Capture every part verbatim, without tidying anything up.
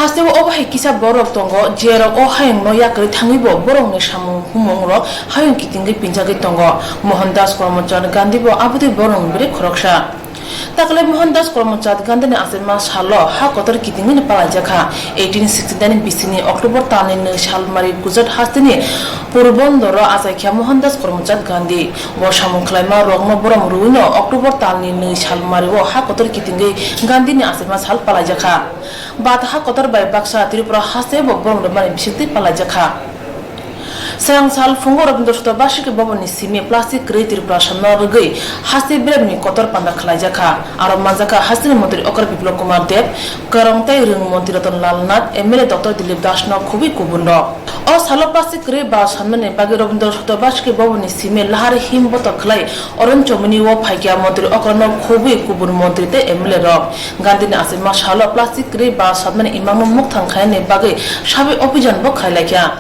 Hasteo obo hai kisa borok tongo, jerok o hayungno yakarwi thangwibo borokni samung humungrok hayung kitingwi pinjagwi tongo. Mohandas Karmachand Gandhibo abotwi borokni bwrwi khoroksa. Takle Mohandas Karmachand Gandhini achaima salo ha kotor kitingwini palaijakha. Eighteen sixty nine bisini October talni nwi salmari Gujarat hasteni Porbondoro achaikha Mohandas Karmachand Gandhi. Bo samung khlaima rokno borom rwino October talni nwi salmario ha kotor kitingwi Gandhini achaima sal palaijakha. Bat ha kotor bai baksa Tripura haste bo borom rwmani bisingtwi palaijakha. Srang sal phungo Rabindra Soto Bashiki Bhavan ni simi plastic kwrwi Tripura samno rwgwi haste beremni kotor panda khlaijakha. Aro manjakha hasteni montri Okra Biplab Kumar Deb, kwrwng tei rwng montri Ratan Lal Nath, M L A Doctor Dilip Das no khubui kubun rok. O salo plastic kwrwi ba samnani bagwi Rabindra Soto Bashiki Bhavan ni simi lahar him botok khlai Orange Chomini o phaikya montri Okra no khubui kubun montri tei M L A rok. Gandhini achaima salo plastic kwrwi ba samnani imangno mukthang khainani bagwi sabai opijan bo khailaikha.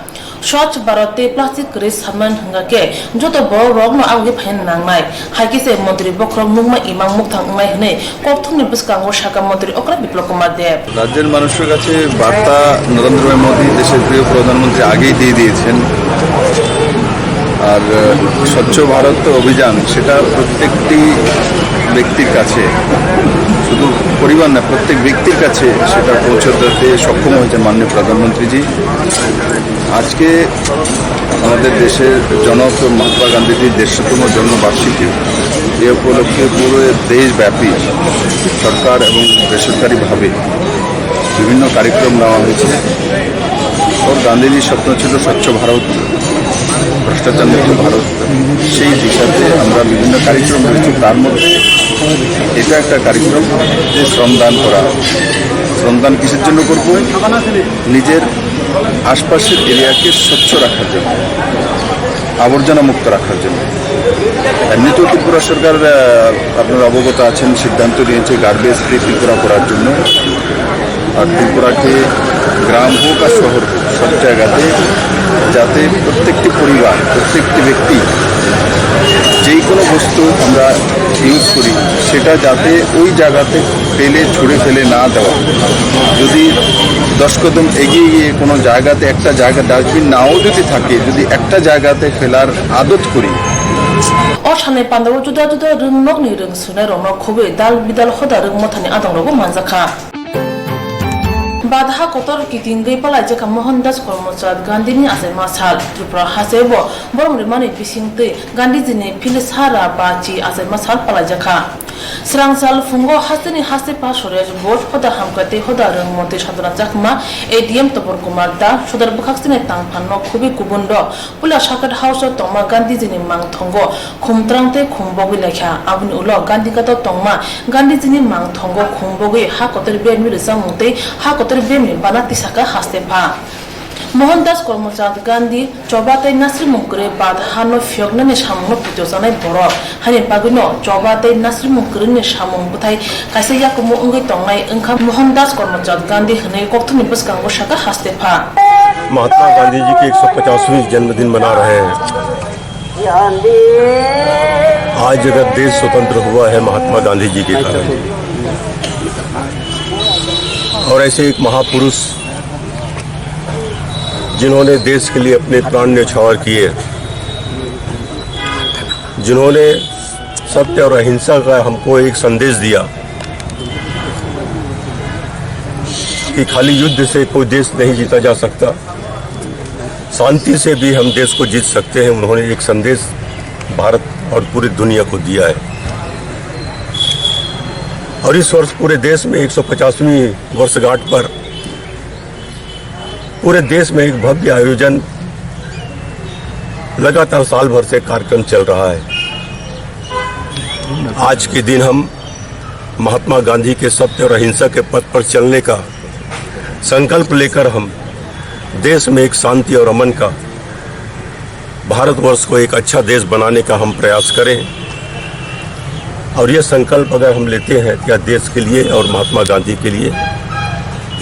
Swachh Bharat tei plastic kwrwi samnani hwnkha khe joto borok rokno agwi phaina nangnai. Hai khe se montri bokhorok nukma imang mukthang wngnai hwnwi kokthumni bwskango sakha montri Okra Biplab Kumar Deb. রাজ্যের মানুষের কাছে বার্তা নরেন্দ্র ভাই মোদী, দেশের প্রিয় প্রধানমন্ত্রী, আগেই দিয়ে দিয়েছেন। আর, আহ, স্বচ্ছ ভারত অভিযান, সেটা প্রত্যেকটি ব্যক্তির কাছে, শুধু পরিবার না, প্রত্যেক ব্যক্তির কাছে সেটা পৌঁছে দিতে সক্ষম হয়েছেন মাননীয় প্রধানমন্ত্রীজি। আজকে আমাদের দেশের জনক মহাত্মা গান্ধীজির দেড়শোতম জন্মবার্ষিকী, এ উপলক্ষে পুরো দেশব্যাপী সরকার এবং বেসরকারিভাবে বিভিন্ন কার্যক্রম নেওয়া হয়েছে। ওর গান্ধীজির স্বপ্ন ছিল স্বচ্ছ ভারত, ভ্রষ্টাচার মুক্ত ভারত। সেই দিশাতে আমরা বিভিন্ন কার্যক্রম রয়েছে, তার মধ্যে এটা একটা কার্যক্রম যে শ্রমদান করা। শ্রমদান কিসের জন্য করব? নিজের আশপাশের এরিয়াকে স্বচ্ছ রাখার জন্য, আবর্জনা মুক্ত রাখার জন্য। এমনিতেও ত্রিপুরা সরকার, আহ, আপনারা অবগত আছেন, সিদ্ধান্ত নিয়েছে গার্বেজ ফ্রি ত্রিপুরা করার জন্য। আর ত্রিপুরাকে গ্রাম হোক আর শহর হোক, সব জায়গাতে যাতে প্রত্যেকটি পরিবার, প্রত্যেকটি ব্যক্তি যেই কোনো বস্তু আমরা ইউজ করি, সেটা যাতে ওই জায়গাতে ফেলে, ছুঁড়ে ফেলে না দেওয়া। যদি দশ কদম এগিয়ে গিয়ে কোনো জায়গাতে একটা জায়গা ডাস্টবিন নাও যদি থাকে, যদি একটা জায়গাতে ফেলার আদত করি, O sanai pandao juda juda rwngnokni rwng swinairokno khobwi dal bidal hoda rwng mothani adongrogo manjakha. Badha kotor kitingwi palaijakha Mohandas Karmachand Gandhini achaima sal. Tripura hasteo borom rwmani bisingtwi Gandhijini Philisara Bachi achaima sal palaijakha. Srang sal phungo hasteni haste pa Suraj Bose, hoda hamkrai tei hoda rwng montri Sadhana Chakma, A D M Topor Kumar Das, sodar bwkhaksini tangphanno khubwi kubun rok puila Circuit House o tongma Gandhijini mangthongo khum twrang tei khum bogwi laikha. Aboni ulo Gandhighat o tongma Gandhijini mangthongo khum bogwi ha kotor bermni rwchapmung tei ha kotor bermni bana tisakha haste pha. Mohandas Karmachand Gandhi choba tei nasrimung kwrwi badha no phiyoknani samungno puito chanai borok. Haini bagwino choba tei nasrimung kwrwini samung bwthai kaisa yakumu wngwi tongnai wngkha Mohandas Karmachand Gandhi hwnwi kokthumni bwskango sakha haste pha. Mahatma गांधी जी के एक सौ पचासवीं जन्मदिन मना रहे हैं। आज अगर देश स्वतंत्र हुआ है महात्मा गांधी जी के कारण, और ऐसे एक महापुरुष जिन्होंने देश के लिए अपने प्राण न्यौछावर किए, जिन्होंने सत्य और अहिंसा का हमको एक संदेश दिया कि खाली युद्ध से कोई देश नहीं जीता जा सकता, शांति से भी हम देश को जीत सकते हैं। उन्होंने एक संदेश भारत और पूरी दुनिया को दिया है। और इस वर्ष पूरे देश में एक सौ पचासवीं वर्षगांठ पर पूरे देश में एक भव्य आयोजन लगातार साल भर से कार्यक्रम चल रहा है। आज के दिन हम महात्मा गांधी के सत्य और अहिंसा के पथ पर चलने का संकल्प लेकर हम देश में एक शांति और अमन का, भारतवर्ष को एक अच्छा देश बनाने का हम प्रयास करें। और ये संकल्प अगर हम लेते हैं, तो यह देश के लिए और महात्मा गांधी के लिए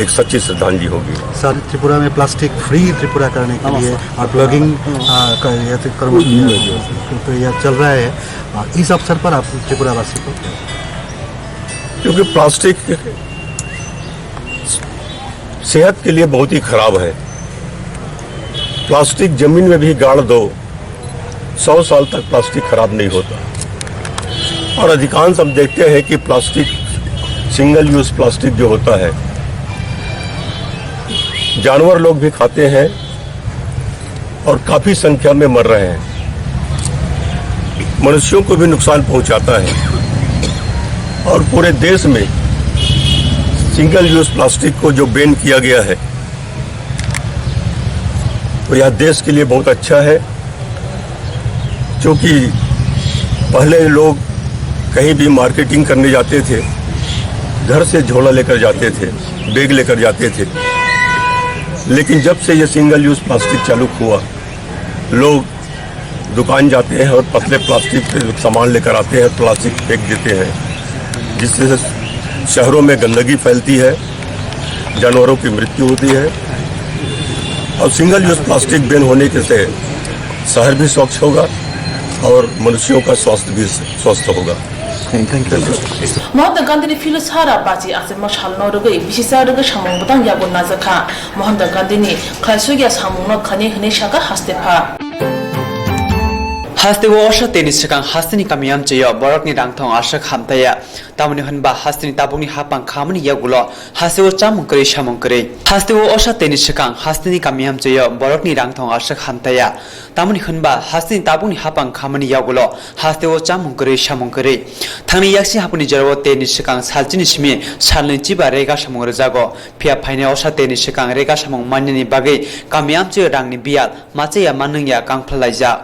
एक सच्ची श्रद्धांजलि होगी। सर, त्रिपुरा में प्लास्टिक फ्री त्रिपुरा करने के लिए और प्लगिंग, आ, का, ये तो कर्म, तो यह चल रहा है। आ, इस अवसर पर आप त्रिपुरा वासी को क्योंकि प्लास्टिक सेहत के लिए बहुत ही खराब है। प्लास्टिक जमीन में भी गाड़ दो, सौ साल तक प्लास्टिक खराब नहीं होता। और अधिकांश हम देखते हैं कि प्लास्टिक, सिंगल यूज़ प्लास्टिक जो होता है, जानवर लोग भी खाते हैं और काफ़ी संख्या में मर रहे हैं। मनुष्यों को भी नुकसान पहुंचाता है। और पूरे देश में सिंगल यूज़ प्लास्टिक को जो बैन किया गया है, तो यह देश के लिए बहुत अच्छा है, क्योंकि पहले लोग कहीं भी मार्केटिंग करने जाते थे, घर से झोला लेकर जाते थे, बैग लेकर जाते थे, लेकिन जब से ये सिंगल यूज़ प्लास्टिक चालू हुआ, लोग दुकान जाते हैं और पतले प्लास्टिक पे सामान लेकर आते हैं, प्लास्टिक फेंक देते हैं, जिससे शहरों में गंदगी फैलती है, जानवरों की मृत्यु होती है। और सिंगल यूज़ प्लास्टिक बैन होने के से शहर भी स्वच्छ होगा और मनुष्यों का स्वास्थ्य भी स्वस्थ होगा। Mohanta Gandhini philo sara bachi achai ma salno rwgwi bisisa rwgwi samung bwtang yago najakha. Mohanta Gandhini khlaisukya samungno khani hwnwi sakha haste pha. Hasteo osa teni swkang hasteni kami amchaio borokni rangthong aswk hamtaya. Tamoni hwnba hasteni tabukni hapang khamani yagulo hasteo chamung kwrwi samung kwrwi. Hasteo osa teni swkang hasteni kami amchaio borokni rangthong aswk hamtaya. Tamoni hwnba hasteni tabukni hapang khamani yagulo hasteo chamung kwrwi samung kwrwi. Thangni yaksi haphangni jorao teni swkang salchini simi salnwi chiba rega samung rwjago. Phiya phainai osa teni swkang rega samung manyani bagwi kami amchaio rangni biyal machaya manwngya kangphla laijak.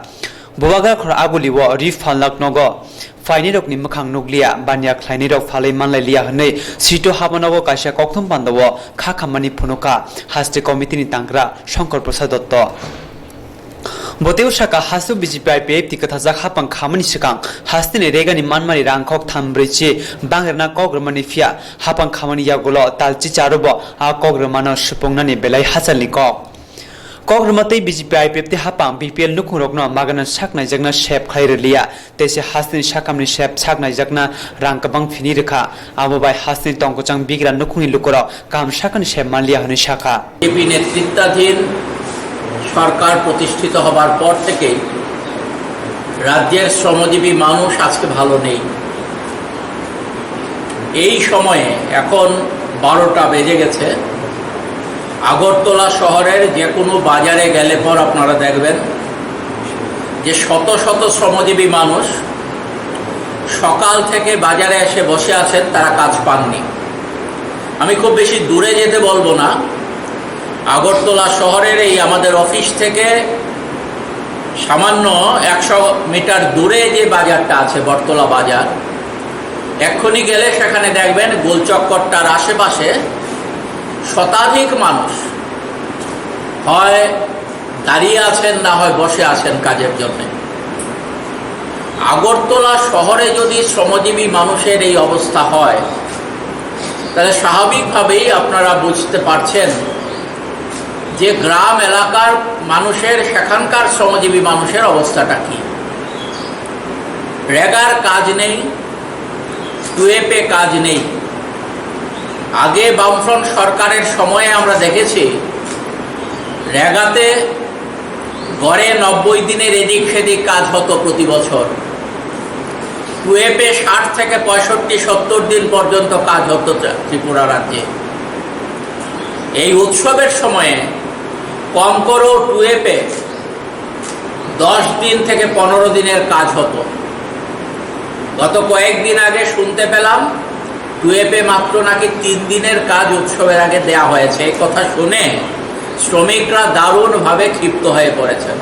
Bubagra khor agulio ri phalnok nogo phainairokni mwkhang nukliya, baniya khlainairok phalwi manlailiya hwnwi sito habanogo kaisa kokthum pandao kha khammani phunukha haste komitini tangkra Shankar Prasad Dotto. Boteo saka, hasteo B J P I P F T kwthajak hapang khamani swkang hasteni regani manmani rangkhok tham brwi chi bangrwna kok rwmani phiya hapang khamani yagulo talchi charobo a kok rwmano supungnani belai hachalni kok. Kok rwma tei B J P I P F T hapang B P L nukhungrokno magana sak naijakna sep khlai rwliya. Teisa hasteni sakamni sep sak naijakna rang kwbang phini rwkha. Abo bai hasteni tongkwchang bigra nukhungni lukurok kaham sakani sep manliya hwnwi sakha. BJP নেতৃত্বাধীন সরকার প্রতিষ্ঠিত হবার পর থেকেই রাজ্যের শ্রমজীবী মানুষ আজকে ভালো নেই। এই সময়ে এখন বারোটা বেজে গেছে। আগরতলা শহরের যে কোনো বাজারে গেলে পর আপনারা দেখবেন যে শত শত শ্রমজীবী মানুষ সকাল থেকে বাজারে এসে বসে আছেন, তারা কাজ পাননি। আমি খুব বেশি দূরে যেতে বলবো না, আগরতলা শহরের এই আমাদের অফিস থেকে সামান্য একশো মিটার দূরে যে বাজারটা আছে, বটতলা বাজার, এক্ষুনি গেলে সেখানে দেখবেন গোলচক্করটার আশেপাশে শতাধিক মানুষ হয় দাঁড়িয়ে আছেন, না হয় বসে আছেন কাজের জন্য। আগরতলা শহরে যদি শ্রমজীবী মানুষের এই অবস্থা হয়, তাহলে স্বাভাবিকভাবেই আপনারা বুঝতে পারছেন যে গ্রাম এলাকার মানুষের, সেখানকার শ্রমজীবী মানুষের অবস্থাটা কি। রেগার কাজ নেই, টুয়েপে কাজ নেই। আগে বামফ্রন্ট সরকারের সময়ে আমরা দেখেছি রেগাতে গড়ে নব্বই দিনের এদিক সেদিক কাজ হতো প্রতি বছর। টুয়েপে ষাট থেকে পঁয়ষট্টি সত্তর দিন পর্যন্ত কাজ হতো ত্রি-, ত্রিপুরা রাজ্যে। এই উৎসবের সময়ে কম করেও টুয়েপে দশ দিন থেকে পনেরো দিনের কাজ হতো। গত কয়েকদিন আগে শুনতে পেলাম, টুয়েপে মাত্র নাকি তিন দিনের কাজ উৎসবের আগে দেয়া হয়েছে। এই কথা শুনে শ্রমিকরা দারুণভাবে ক্ষিপ্ত হয়ে পড়েছেন।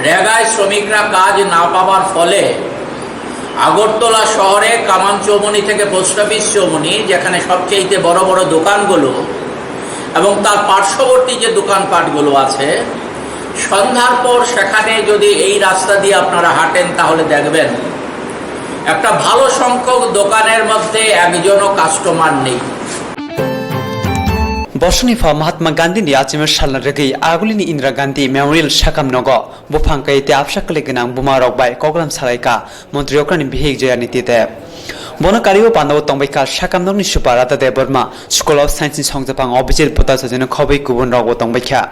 রেগায় শ্রমিকরা কাজ না পাওয়ার ফলে আগরতলা শহরে কামান চৌমুহনী থেকে পোস্ট অফিস চৌমুহনী, যেখানে সবচেয়ে বড় বড় দোকানগুলো এবং তার পার্শ্ববর্তী যে দোকানপাটগুলো আছে, সন্ধ্যার পর সেখানে যদি এই রাস্তা দিয়ে আপনারা হাঁটেন, তাহলে দেখবেন একটা ভালো সংখ্যক দোকানের মধ্যে একজনও কাস্টমার নেই। Bosongni pha Mahatma Gandhini achimwi salna rwgwi agulini Indira Gandhi Memorial sakam nogo buphang kai tei absa kwlwi gwnang buma rok bai koklam salaikha Montri okrani bihik Jayani Tete. Bono kario pandao tongbaikha Sakamnokni Super Radha Debbarma, School of Science ni songchapang Abhijit Bhattacharya no khobwi kubun rokbo tongbaikha.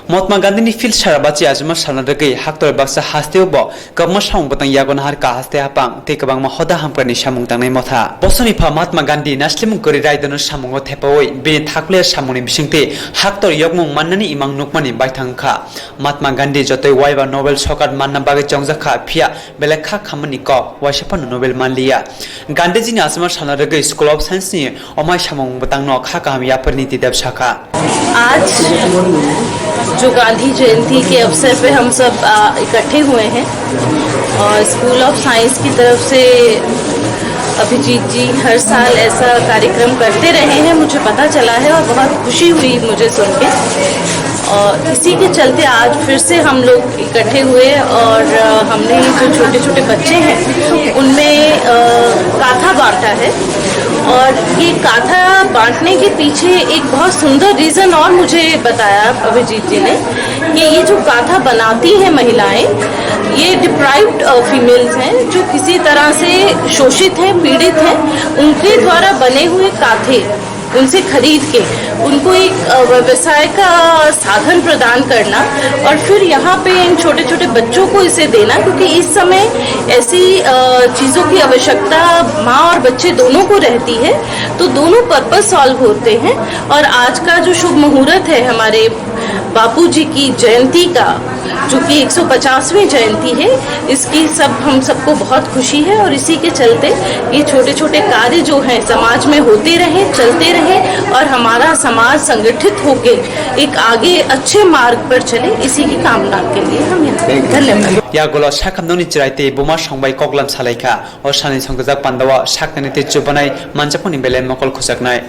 Mahatma Gandhi ni field sara bachi achuma salna rwgwi haktor baksa hasteo bo kwbangma samung bwtang yago nahar ka haste hapang tei kwbangma hoda hamkrai ni samung tangnai motha. Bosoni pha Mahatma Gandhi naslimung kwrwi raidano samungo thepaui bini thakle samungni bisingtwi haktor yokmung mannani imang nukmani baithang wngkha. Mahatma Gandhi jotoi waiba Nobel sokar manna bagwi chongjak kha, phiya belai kha khamani kok, waisa phano Nobel manliya. Gandhiji ni achuma salna rwgwi School of Science ni omai samung bwtangno kha kaham yapharni twi deb sakha. आज जो गांधी जयंती के अवसर पे हम सब, आ, इकट्ठे हुए हैं और स्कूल ऑफ साइंस की तरफ से अभिजीत जी हर साल ऐसा कार्यक्रम करते रहे हैं, मुझे पता चला है और बहुत खुशी हुई मुझे सुन के। और इसी के चलते आज फिर से हम लोग इकट्ठे हुए और, अ, हमने जो छोटे-छोटे बच्चे हैं, उनमें, अ, गाथा बाँटा है। और ये गाथा बाँटने के पीछे एक बहुत सुंदर रीज़न और मुझे बताया अभिजीत जी ने कि ये जो गाथा बनाती हैं महिलाएं, ये डिप्राइव्ड, अ, फीमेल्स हैं, जो किसी तरह से शोषित हैं, पीड़ित हैं, उनके द्वारा बने हुए गाथे उनसे खरीद के उनको एक, अ, व्यवसाय का साधन प्रदान करना और फिर यहाँ पे इन छोटे-छोटे बच्चों को इसे देना, क्योंकि इस समय ऐसी, अ, चीज़ों की आवश्यकता माँ और बच्चे दोनों को रहती है, तो दोनों पर्पस सॉल्व होते हैं। और आज का जो शुभ मुहूर्त है हमारे बापू जी की जयंती का, जो कि एक सौ पचासवीं जयंती है, इसकी सब, हम सबको बहुत खुशी है और इसी के चलते ये छोटे-छोटे कार्य जो हैं समाज में होते रहे, चलते रहे और हमारा समाज संगठित होके एक आगे अच्छे मार्ग पर चले, इसी की कामना के लिए हम यहाँ पे हैं। धन्यवाद। Yagulo Sakamnokni chwrai tei buma songbai koklam salaikha. O sani songkajak pandao saknani tei chubanai manjakmani belai mokol khujaknai.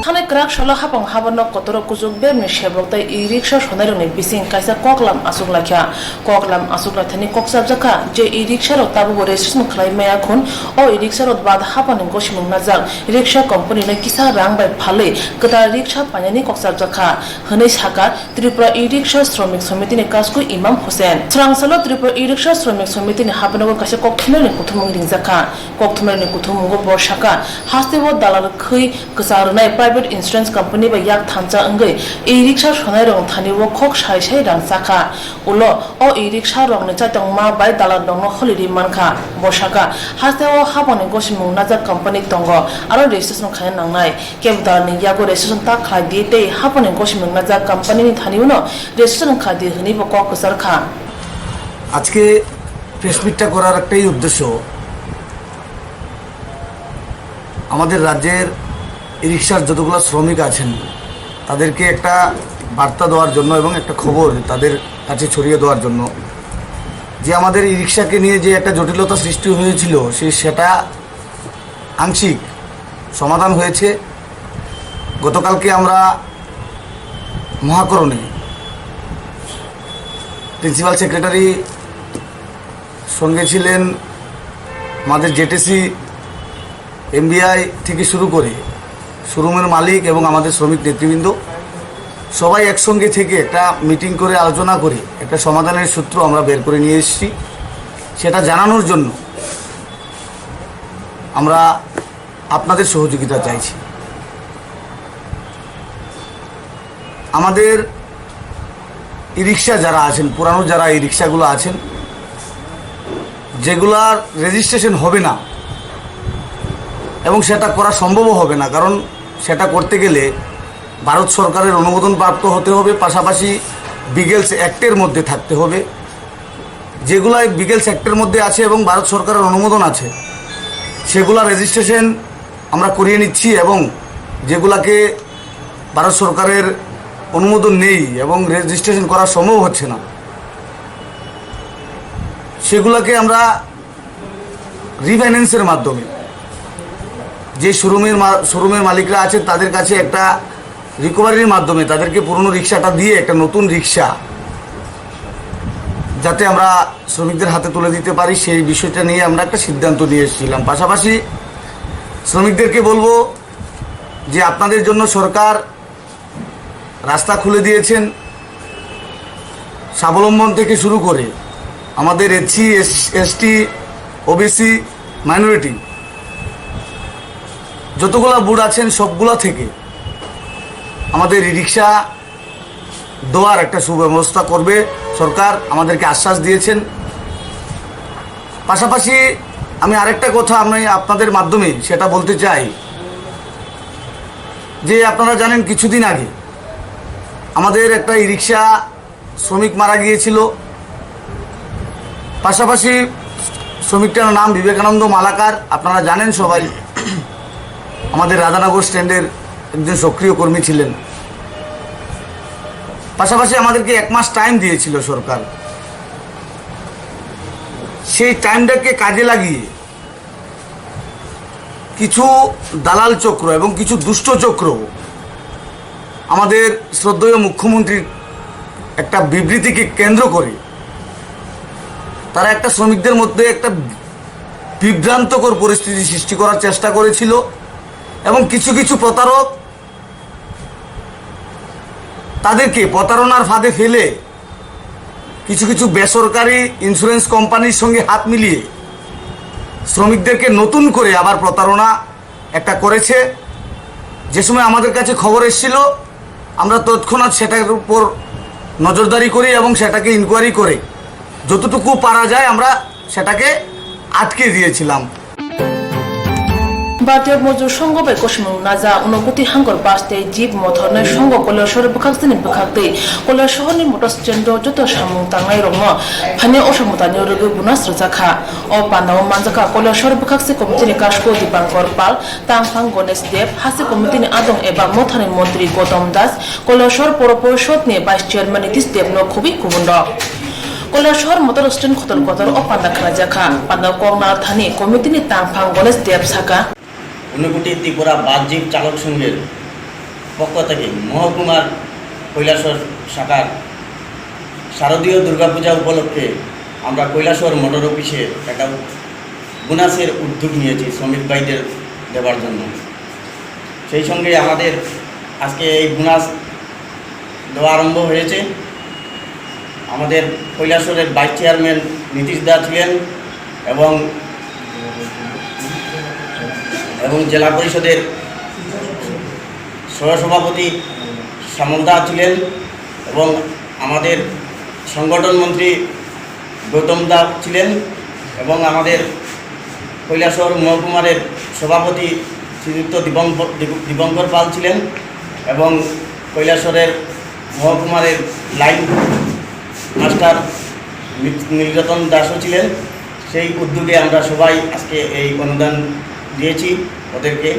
Thanai kwrak salo hapang haborno kotoro kuchuk berni sebok tei e-rickshaw sonairokni bising kaisa koklam achuk laikha. Koklam achuk laithani kok chapjak kha je e-rickshaw rok tabukbo registration khlai maya khun, o e-rickshaw rok bad hapangni gosimung najak rickshaw company no kisa rang bai phalwi kwtal rickshaw painani kok chapjak kha, hwnwi sakha Tripura E-Rickshaw Shromik Somitini Kasku Imam Hussain. Swrang salo Tripura E-Rickshaw Shromik Somitini habanogo kaisa kokthumnairokni kuthumung ringjak kha. Kokthumnairokni kuthumungo bo sakha, hasteo dalal khwi kwchang rwnai private insurance company bai yak thansa wngwi e-rickshaw sonairokni thani o khok sai sai rang chakha. Ulo o e-rickshaw rokni chaitokma bai dalarrokno holi ri mankha. Bo sakha, hasteo hapangni gosimung najak company tongo, aro registration khaina nangnai. Kebo dalarni yago registration ta khlai di tei hapangni gosimung najak company ni thani uno registration khlai di hwnwi bo kok kwchar kha. আজকে প্রেস মিটটা করার একটাই উদ্দেশ্য, আমাদের রাজ্যের ই রিক্সার যতগুলো শ্রমিক আছেন, তাদেরকে একটা বার্তা দেওয়ার জন্য এবং একটা খবর তাদের কাছে ছড়িয়ে দেওয়ার জন্য, যে আমাদের ই রিক্সাকে নিয়ে যে একটা জটিলতা সৃষ্টি হয়েছিল, সেই, সেটা আংশিক সমাধান হয়েছে। গতকালকে আমরা মহাকরণে প্রিন্সিপাল সেক্রেটারি, সঙ্গে ছিলেন আমাদের জেটিসি, এমবিআই থেকে শুরু করে শোরুমের মালিক এবং আমাদের শ্রমিক নেতৃবৃন্দ সবাই একসঙ্গে থেকে একটা মিটিং করে, আলোচনা করে একটা সমাধানের সূত্র আমরা বের করে নিয়ে এসেছি। সেটা জানানোর জন্য আমরা আপনাদের সহযোগিতা চাইছি। আমাদের ই রিক্সা যারা আছেন, পুরানো যারা ই রিক্সাগুলো আছেন, যেগুলার রেজিস্ট্রেশন হবে না এবং সেটা করা সম্ভবও হবে না, কারণ সেটা করতে গেলে ভারত সরকারের অনুমোদন প্রাপ্ত হতে হবে, পাশাপাশি ভিগেলস অ্যাক্টের মধ্যে থাকতে হবে। যেগুলা ভিগেলস অ্যাক্টের মধ্যে আছে এবং ভারত সরকারের অনুমোদন আছে, সেগুলা রেজিস্ট্রেশন আমরা করিয়ে নিচ্ছি এবং যেগুলাকে ভারত সরকারের অনুমোদন নেই এবং রেজিস্ট্রেশন করা সম্ভব হচ্ছে না, সেগুলাকে আমরা রিফাইন্যান্সের মাধ্যমে যে শোরুমের মা-, শোরুমের মালিকরা আছেন, তাদের কাছে একটা রিকভারির মাধ্যমে তাদেরকে পুরনো রিক্সাটা দিয়ে একটা নতুন রিক্সা যাতে আমরা শ্রমিকদের হাতে তুলে দিতে পারি, সেই বিষয়টা নিয়ে আমরা একটা সিদ্ধান্ত নিয়ে এসেছিলাম। পাশাপাশি শ্রমিকদেরকে বলবো যে আপনাদের জন্য সরকার রাস্তা খুলে দিয়েছেন, স্বাবলম্বন থেকে শুরু করে আমাদের SC, S-, ST, OBC, minority যতগুলা বুথ আছেন, সবগুলা থেকে আমাদের ই রিক্সা দেওয়ার একটা সুব্যবস্থা করবে সরকার, আমাদেরকে আশ্বাস দিয়েছেন। পাশাপাশি আমি আরেকটা কথা আমি আপনাদের মাধ্যমে সেটা বলতে চাই যে আপনারা জানেন, কিছুদিন আগে আমাদের একটা ই রিক্সা শ্রমিক মারা গিয়েছিল। পাশাপাশি শ্রমিকটার নাম বিবেকানন্দ মালাকার, আপনারা জানেন সবাই, আমাদের রাধানগর স্ট্যান্ডের একজন সক্রিয় কর্মী ছিলেন। পাশাপাশি আমাদেরকে এক মাস টাইম দিয়েছিল সরকার। সেই টাইমটাকে কাজে লাগিয়ে কিছু দালাল চক্র এবং কিছু দুষ্ট চক্র আমাদের শ্রদ্ধেয় মুখ্যমন্ত্রীর একটা বিবৃতিকে কেন্দ্র করে তারা একটা শ্রমিকদের মধ্যে একটা বিভ্রান্তকর পরিস্থিতি সৃষ্টি করার চেষ্টা করেছিল এবং কিছু কিছু প্রতারক তাদেরকে প্রতারণার ফাঁদে ফেলে কিছু কিছু বেসরকারি ইন্স্যুরেন্স কোম্পানির সঙ্গে হাত মিলিয়ে শ্রমিকদেরকে নতুন করে আবার প্রতারণা একটা করেছে। যে সময় আমাদের কাছে খবর এসেছিল, আমরা তৎক্ষণাৎ সেটার উপর নজরদারি করি এবং সেটাকে ইনকোয়ারি করে যতটুকু পারা যায় আমরা সেটাকে আটকে দিয়েছিলাম। Bharatiya Mojdur Songho bai kosimung naja Unakoti Hangor bus tei jeep mothor nai songho Koilashahar bwkhak chini bwkhak twi Koilashahar ni motor stand o joto samung tangnai rokno phainai osamung tanwi rwgwi bonus rwjak kha. O panda o manjak kha Koilashahar bwkhak se committee ni kasko Dipankar Pal, tangphang Ganesh Deb, hase committee ni adong eba mothani montri Gautam Das, Koilashahar Poro Porishod ni vice chairman Nitish Deb no khobwi kubun rok. Koilashahar motor stand kotor kotor o panda khwlaijak kha. Panda o kok narthani committee ni tangphang Ganesh Deb saka. Unakoti Tripura bus jeep চালক সংঘের পক্ষ থেকে মহকুমার কৈলাসহর শাখার শারদীয় দুর্গাপূজা উপলক্ষে আমরা কৈলাসহর মোটর অফিসে একটা বোনাসের উদ্যোগ নিয়েছি শ্রমিক ভাইদের দেওয়ার জন্য। সেই সঙ্গে আমাদের আজকে এই বোনাস দেওয়া আরম্ভ হয়েছে। আমাদের কৈলাসহরের ভাইস চেয়ারম্যান নীতিশ দা ছিলেন এবং, এবং জেলা পরিষদের সহসভাপতি শ্যামল দা ছিলেন এবং আমাদের সংগঠন মন্ত্রী গৌতম দা ছিলেন এবং আমাদের কৈলাসহর মহকুমারের সভাপতি শ্রীযুক্ত দীপঙ্ক-, দীপ-, দীপঙ্কর পাল ছিলেন এবং কৈলাসহরের মহকুমারের লাইন মাস্টার নীল-, নীলরতন দাসও ছিলেন। সেই উদ্যোগে আমরা সবাই আজকে এই অনুদান দিয়েছি ওদেরকে,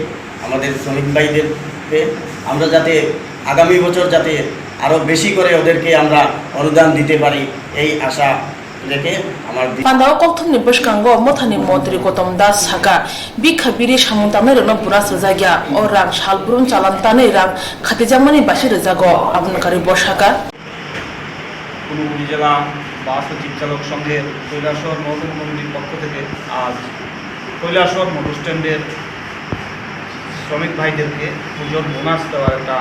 আমাদের শ্রমিক ভাইদেরকে। আমরা যাতে আগামী বছর যাতে আরও বেশি করে ওদেরকে আমরা অনুদান দিতে পারি, এই আশা রেখে আমার দি- Panda o kokthumni bwskango mothani montri Gautam Das saka, bikha biri samung tangnai rokno bonus rwjakya, o rang salbrum chalan tanwi rang khatijakmani basi rwjago, aboni karwi bo saka. Unakoti জেলা বাস ও জিপ চালক সংঘের কৈলাসহর মহকুমা কমিটির পক্ষ থেকে আজ কৈলাসহর মোটর স্ট্যান্ডের শ্রমিক ভাইদেরকে পুজোর বোনাস দেওয়ার একটা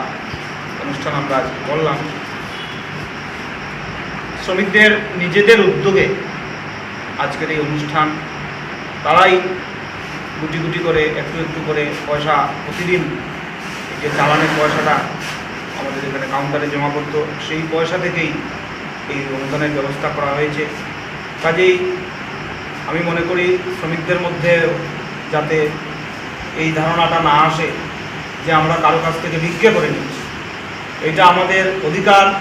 অনুষ্ঠান আমরা আজকে করলাম। শ্রমিকদের নিজেদের উদ্যোগে আজকের এই অনুষ্ঠান, তারাই গুটি গুটি করে একটু একটু করে পয়সা প্রতিদিন এই যে চালানের পয়সাটা আমাদের এখানে কাউন্টারে জমা পড়তো, সেই পয়সা থেকেই এই অনুদানের ব্যবস্থা করা হয়েছে। কাজেই আমি মনে করি শ্রমিকদের মধ্যে যাতে এই ধারণাটা না আসে যে আমরা কারো কাছ থেকে ভিক্ষে করে নিচ্ছি, এটা আমাদের অধিকার।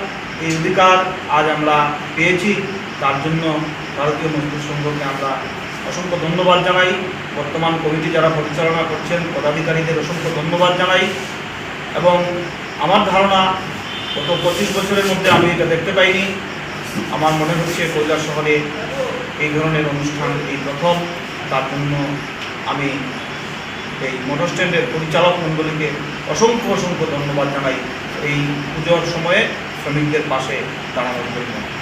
এই অধিকার আজ আমরা পেয়েছি, তার জন্য ভারতীয় মজদুর সংঘকে আমরা অসংখ্য ধন্যবাদ জানাই। বর্তমান কমিটি যারা পরিচালনা করছেন, পদাধিকারীদের অসংখ্য ধন্যবাদ জানাই। এবং আমার ধারণা, গত পঁচিশ বছরের মধ্যে আমি এটা দেখতে পাইনি। আমার মনে হচ্ছে কৈলাসহরে এই ধরনের অনুষ্ঠান এই প্রথম। তার জন্য আমি এই মোটর স্ট্যান্ডের পরিচালক মণ্ডলীকে অসংখ্য অসংখ্য ধন্যবাদ জানাই এই পুজোর সময়ে শ্রমিকদের পাশে দাঁড়ানোর জন্য।